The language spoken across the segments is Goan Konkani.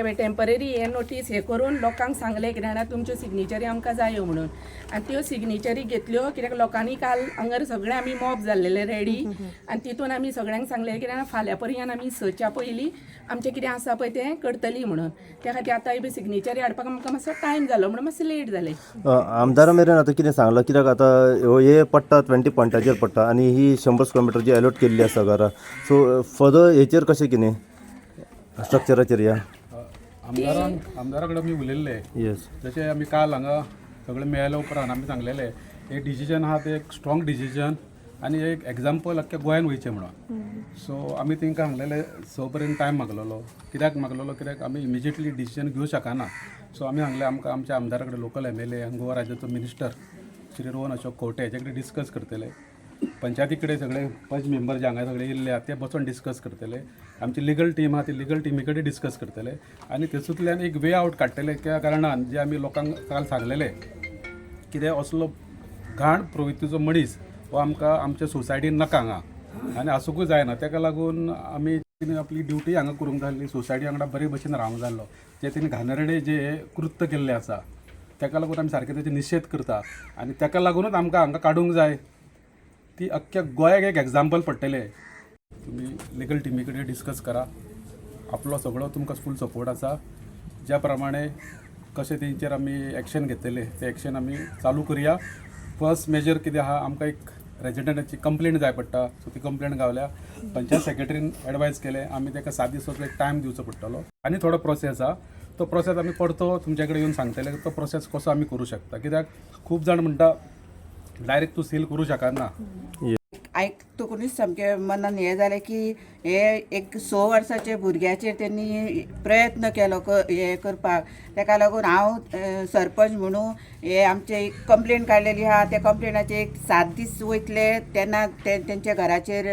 हे टेंपररी हे नोटीस हे करून लोकांक सांगलें कितें जाणा, तुमच्यो सिग्नेचरी आमकां जायो म्हणून. आनी त्यो सिग्नेचरी घेतल्यो, कित्याक लोकांनी काल हांगर सगळे आमी मॉब जाल्लेले रेडी. आनी तितून आमी सगळ्यांक सांगलें कितें जाणा, फाल्यां पर्यंत आमी 6च्या पयलीं आमचें कितें आसा पळय तें करतली म्हणून. त्या खातीर आतां ही सिग्नेचरी हाडपाक आमकां मातसो टायम जालो म्हणून मातशें लेट जालें. आमदारा मेरेन आतां कितें सांगलां? कित्याक आतां ह्यो हे पडटा, 20 पॉयंटाचेर पडटा आनी ही 100 स्क्वेअर मिटर जी अलॉट केल्ली आसा घरां, सो फर्दर हेचेर कशें कितें स्ट्रक्चराचेर या? आमदारा कडेन आमी उलयल्ले. जशें आमी काल हांगा सगळे मेळ्ळे उपरांत आमी सांगलेले, एक डिसिजन आहा ते एक स्ट्रॉंग डिसिजन आनी एक एग्जाम्पल अख्ख्या गोंयान वयचें म्हणून. सो आमी तांकां सांगलेले, 6 पर्यंत टायम मागलेलो. कित्याक मागलेलो? कित्याक आमी इमिजिएटली डिसिजन घेवं शकना. सो आमी सांगलें, आमकां आमच्या आमदारा कडेन, लोकल एमएलए आनी गोवा राज्याचो मिनिस्टर श्री रोहन अशोक खंवटे हेचे कडेन डिस्कस करतले. पंचायती कडेन सगळे पंच मेंबर जे हांगा सगळे येयल्ले आहा ते बसोन डिस्कस करतले. आमची लिगल टीम आहा, ती लिगल टिमी कडेन डिस्कस करतले आनी तेतूंतल्यान एक वे आवट काडटले. त्या कारणान जे आमी लोकांक काल सांगलेले, कितें असलो घाण प्रवृत्तीचो मनीस हो आमकां आमच्या सोसायटीन नाका हांगा आनी आसूंकूय जायना. ताका लागून आमी तिणें आपली ड्युटी हांगा करूंक जाय आसली, सोसायटी वांगडा बरे भशेन रावंक जाय आसलो. जे तेणी घाणेरडे जे कृत्य केल्लें आसा ताका लागून आमी सारकें तेचे निशेध करता आनी ताका लागूनच आमकां हांगा काडूंक जाय. ती अख्ख्या गोंयाक एक एग्जाम्पल पडटलें. तुमी लिगल टिमी कडेन डिस्कस करा. आपलो सगळो तुमकां फूल सपोर्ट आसा. ज्या प्रमाणे कशें तेंचेर आमी एक्शन घेतले, ते एक्शन आमी चालू करुया. फर्स्ट मेजर कितें आहा, आमकां एक रेजिडंटाची कंप्लेन जाय पडटा. सो ती कंप्लेन गावल्या. पंचायत सेक्रेटरीन एडवायज केलें, आमी ताका 7 दिसाचो एक टायम दिवचो पडटलो आनी थोडो प्रोसेस आहा. तो प्रोसेस आमी परतो तुमचे कडेन येवन सांगतले, तो प्रोसेस कसो आमी करूं शकता. कित्याक खूब जाण म्हणटा, डायरेक्ट तूं सील करूं शकना. आयकतकूच सामकें मनान हें जालें की हे एक 6 वर्साच्या भुरग्याचेर तेणी प्रयत्न केलो हें करपाक. ताका लागून हांव सरपंच म्हणून हे आमचे एक कंप्लेन काडलेली आहा. त्या कंप्लेनाचे एक 7 दीस वयतले तेन्ना ते तेंच्या घराचेर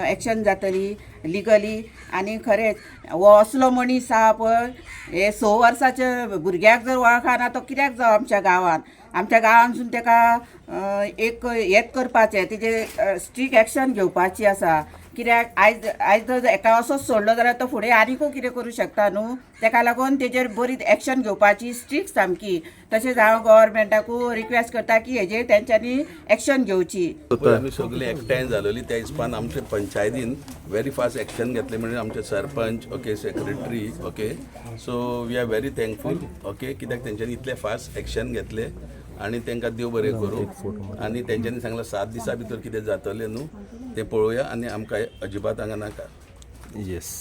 एक्शन जातली लिगली. आनी खरेंच हो असलो मनीस आहा पळय, हे 6 वर्साच्या भुरग्याक जर वळखना तो कित्याक जावं आमच्या गांवान? आमच्या गांवांतसून ताका एक हेत करपाचें, तेजे स्ट्रीक एक्शन घेवपाची आसा. कित्याक आयज जर एका असोच सोडलो जाल्यार तो फुडें आनीकूय कितें करूं शकता न्हू. तेका लागून तेजेर बरी एक्शन घेवपाची, स्ट्रीक सामकी. तशेंच हांव गव्हर्मेंटाकूय रिक्वेस्ट करता की हेजेर तेंच्यांनी एक्शन घेवची. पळय, आमी सगळीं एकठांय जालेली त्या हिसपान आमचे पंचायतीन व्हेरी फास्ट एक्शन घेतलें. म्हणजे आमचे sarpanch, okay, secretary, okay, so we are very thankful, okay. कित्याक तेंच्यांनी इतलें फास्ट एक्शन घेतलें आनी तांकां देव बरें करूं. आनी तेंच्यांनी सांगलां, 7 दिसां भितर कितें जातलें न्हू तें पळोवया आनी आमकां अजिबात हांगा नाका. येस.